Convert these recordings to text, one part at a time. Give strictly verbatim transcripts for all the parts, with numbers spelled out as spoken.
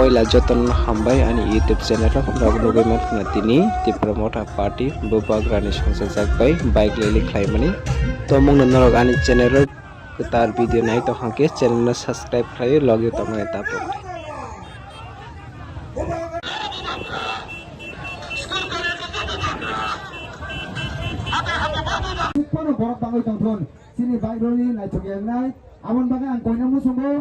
Poila jotono hambai ani YouTube channel o, norok nugwi mankha tini Tipra Motha Party bubagrani songchajak bai bike rally khlaimani. Tomungno norok ani channel o kwtal video nai tong hwnkhe channel no subscribe khlaiwi logi tongmani tapuk. Phano borok bangwi tongthun, chini bike rally naithok ya wngnai. Aboni bagwi ang koina muchungo,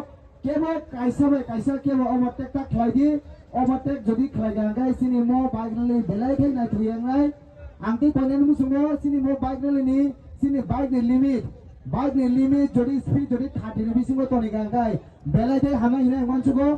kebo kaisa bai kaisa kebo overtake ta khlai di, overtake jodi khlai ya hwnkhe chini mo bike rally belai khe naithok ya wngnai. Ang tei koinani muchungo chini mo bike rally ni, chini bike ni limit, bike ni limit jodi speed jodi thirty ni bisingo toni ya hwnkhe belai khe hamya hinwi ang mansugo.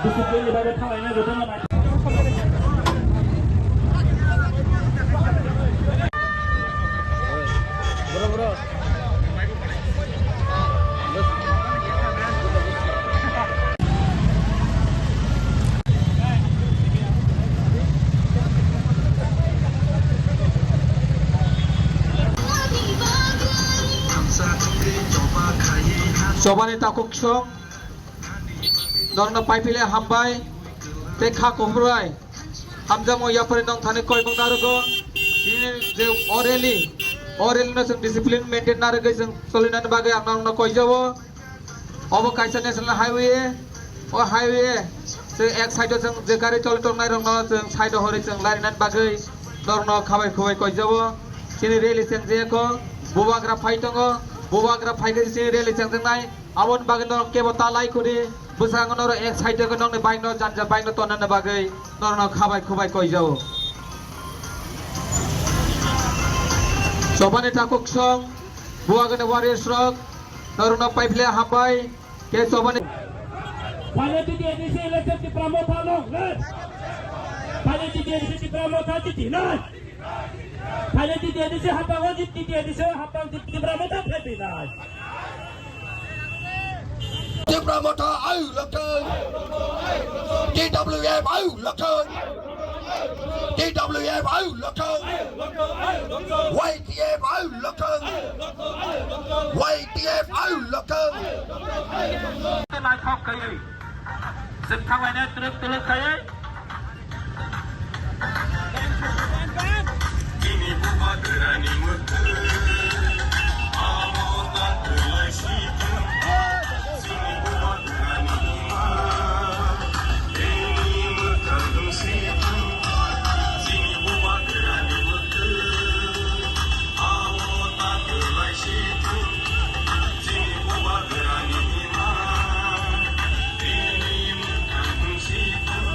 Discipline ni bagwi thanglaina jotono nai. Chobani takhuk song, norokno paiphile hambai tei kha kuphur bai. Hamjakmung yapharwi nong thani koimung narwgo. Chini je o rally, o rally no chwng discipline maintain narwgwi chwng cholinani bagwi ang norokno koijao. Obo kaisa national highway, o highway chwng ek side o chwng je gari choli tongnai rokno chwng side o horwi chwng larinani bagwi norokno khabai khubai koijao. Chini rally chwng je kho bubagra phai tongo, bubagra phai khe chini rally chwng tongnai. Aboni bagwi norok kebo ta lai khudi, bwskango norok ek side o nokni bike no janja bike no tonnani bagwi norokno khabai khubai koijao. Chobani takhuk song, buagani warriors rok, norokno paiphile hambai, khe chobani. Phaile T T A D C election Tipra Motha long live. Phaile T T A D C Tipra Motha jiti nai. Phaile T T A D C hapang o jiti T T A D C hapang jiti Tipra Motha phaiphi nai. Tipra Motha au lokthung. T W F au lokthung. T W F au lokthung. Y T F au lokthung. Y T F au lokthung. Naithok khaiwi. Chwng thanglaina twrwk twrwk khaiwi. Chini bubagrani mwkhwtwng, amo ta twlai si thung. Chini bubagrani ima, tini mwkhang dungsi thung. Chini bubagrani mwkhwtwng, amo ta twlai si thung. Chini bubagrani ima, tini mwkhang dungsi thung.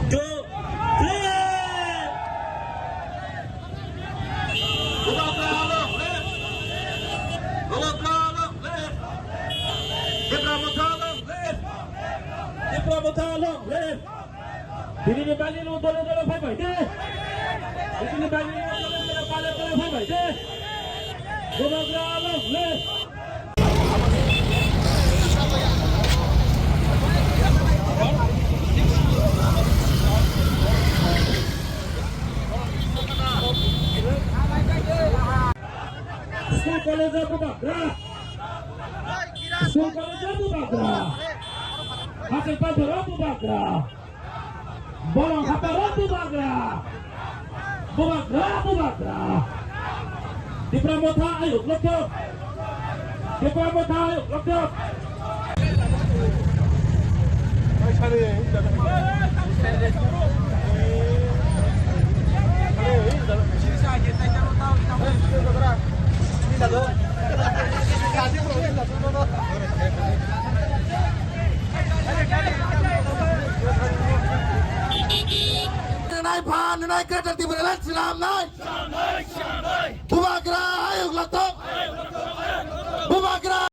Two, three. Bubagra long live! Bubagra long live! Tipra Motha long live! Tipra Motha long live! Tini ni bali lu dole dole phai phai de. Tini ni bali lu dole dole pale pale phai phai de. Bubagra long live! School college o bubagra. School college o bubagra. Hachal pathor o bubagra. Bolong haparo bubagra. Bubagra, bubagra. Tipra Motha ayuk lokthok. Tipra Motha ayuk lokthok. Phan nai Greater Tipraland swnamnai.